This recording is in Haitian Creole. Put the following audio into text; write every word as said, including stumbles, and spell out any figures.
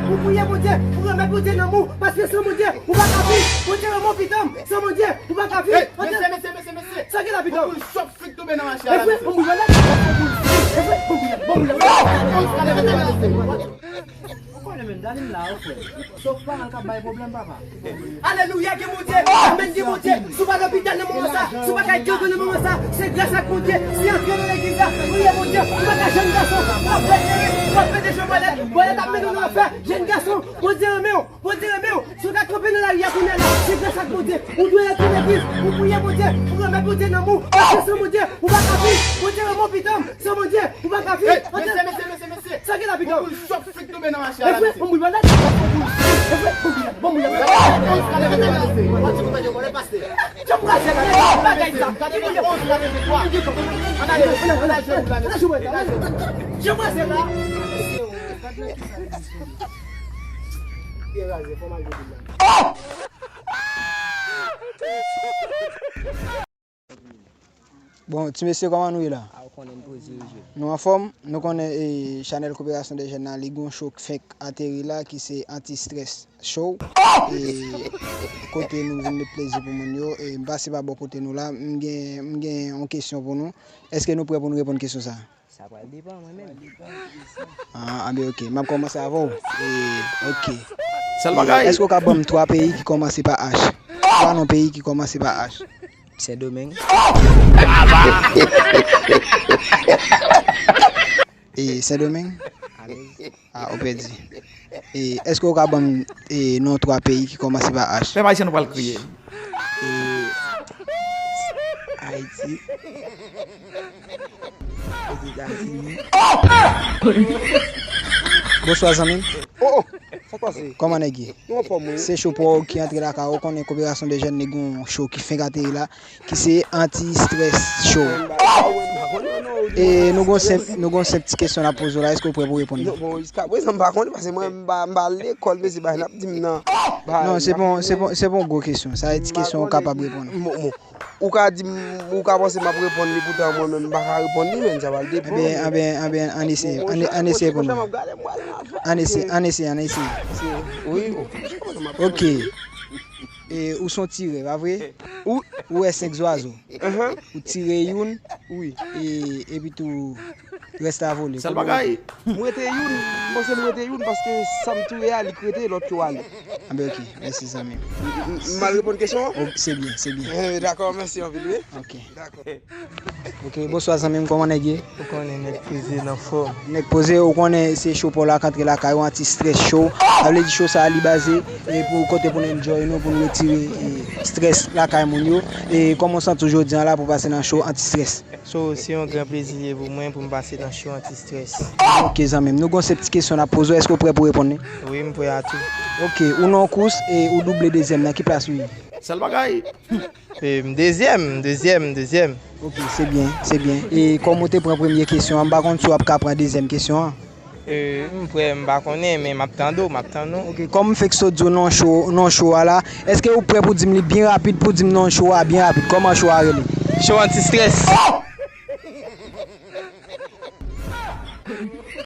Ou priye Bondye, ou remèt Bondye nan men w, paske san Bondye, ou pa ka viv. Bondye renmen w pitit m, san Bondye, ou pa ka viv. Hey, mesye, mesye, mesye, mesye. Sa ki la pitit m? Boul chòp fèk tonbe nan mache a la, mesye. Ou konnen menm, Dani m la, ok. Sof pa mal k ap bay pwoblèm, papa. Alelouya, gen Bondye. Amèn, gen Bondye. Si w pa lopital nan moman sa, si w pa kay kanpe nan moman sa, se gras ak Bondye. Si antre nan legliz la, priye Bondye. Ou pa ka jèn gason, w ap fè ere, w ap pete je bwalèt, bwalèt ap mennen w nan lanfè. Jèn gason, Bondye renmen w, Bondye renmen w. Si w ka kanpe nan lari a kounye a la, se gras ak Bondye. Ou dwe antre legliz, ou priye Bondye, ou remèt Bondye nan men w. Paske san Bondye, ou pa ka viv. Bondye renmen w pitit m, san Bondye, ou pa ka viv. Hey, mesye, mesye, mesye, mesye. Sa ki la pitit m? Boul chòp fèk tonbe nan mache a la, mesye. Mesye. Bon, ti mesye, kòman nou ye la? A, ou konnen m poze wi, je. Nou anfòm? Nou konnen, e, chanèl Koperasyon dè Jèn nan, li gen yon show k fenk ateri la, ki se Anti Stress Show. E, kote nou vin met plezi pou moun yo. E, m pase pa bò kote nou la, m gen, m gen yon kesyon pou nou. Èske nou prè pou nou reponn kesyon sa a? Sa pral depann, mwen menm. Ah, anben, ok. M ap kòmanse avè w. E, ok. Sèl bagay. Èske w ka ban m twa peyi ki kòmanse pa H? Twa non peyi ki kòmanse pa H. Sendomeng. E, Sendomeng? Alèz. Ah, ou pèdi. E, èske w ka ban m, e, non twa peyi ki kòmanse pa H? Pèp ayisyen, nou pral kriye. E, Ayiti. Ozetazini. Bonswa, zanmi m. Oh, oh, sa k pase? Kòman nèg ye? Nou anfòm, wi. Se show pa w ki antre lakay ou, konnen Koperasyon dè Jèn, li gen yon show ki fenk ateri la, ki se Anti Stress Show. E nou gon senp, nou gon senp ti kesyon n ap poze w la, èske w prè pou reponn li? Non, bon, jiskaprezan m pa konnen, paske mwen m pa, m pa al lekòl, mesye, bagay n ap di m nan. Non, se pa, se pa, se pa yon gwo kesyon. Sa vle di kesyon ou kapab reponn. Bon, bon. Ou ka di m, ou ka panse m ap reponn li, poutan mwen menm m pa ka reponn li, men sa pral depann. Anben, anben, anben, ann eseye, ann, ann eseye pou nou. Ann eseye, ann eseye, ann eseye. Wi. Ok. E, ou se yon tirè, pa vre? Ou wè senk zwazo. Ou tire youn, wi, e, epi tou rès la vole. Sèl bagay. M rete youn, m panse m rete youn paske sa m touye a, li k rete, lòt yo ale. Anben, ok, mèsi, zanmi m. M, m, m mal reponn kesyon an? Oh, se byen, se byen. Eh, dakò, mèsi anpil, wi. Ok. Dakò. Ok, bonswa, zanmi m, kòman nèg ye? Ou konnen nèg poze nan fòm. Nèg poze, ou konnen se show pa w la k antre lakay ou, Anti Stress Show. Sa vle di show sa a li baze, e, pou kote pou n enjoy nou, pou n retire, e, strès lakay moun yo. E kòman w santi w jodi a la pou pase nan show Anti Stress? So, se yon gran plezi li ye pou mwen pou m pase nan show Anti Stress. Ok, zanmi m, nou gon senp ti kesyon n ap poze w, èske w prè pou reponn li? Wi, m prè a tou. Ok, ou nan yon kous e ou double dezyèm, nan ki plas ou ye? Sèl bagay. E, m dezyèm, m dezyèm, m dezyèm. Ok, se byen, se byen. E kòm ou te pran premye kesyon an, m pa konn si w ap ka pran dezyèm kesyon an. E, m prè, m pa konnen, men m ap tande w, m ap tande w. Ok, kòm m fèk sot di w non show, non show a la, èske ou prè pou di m li byen rapid, pou di m non show a byen rapid? Kòman show a rele? Show Anti Stress.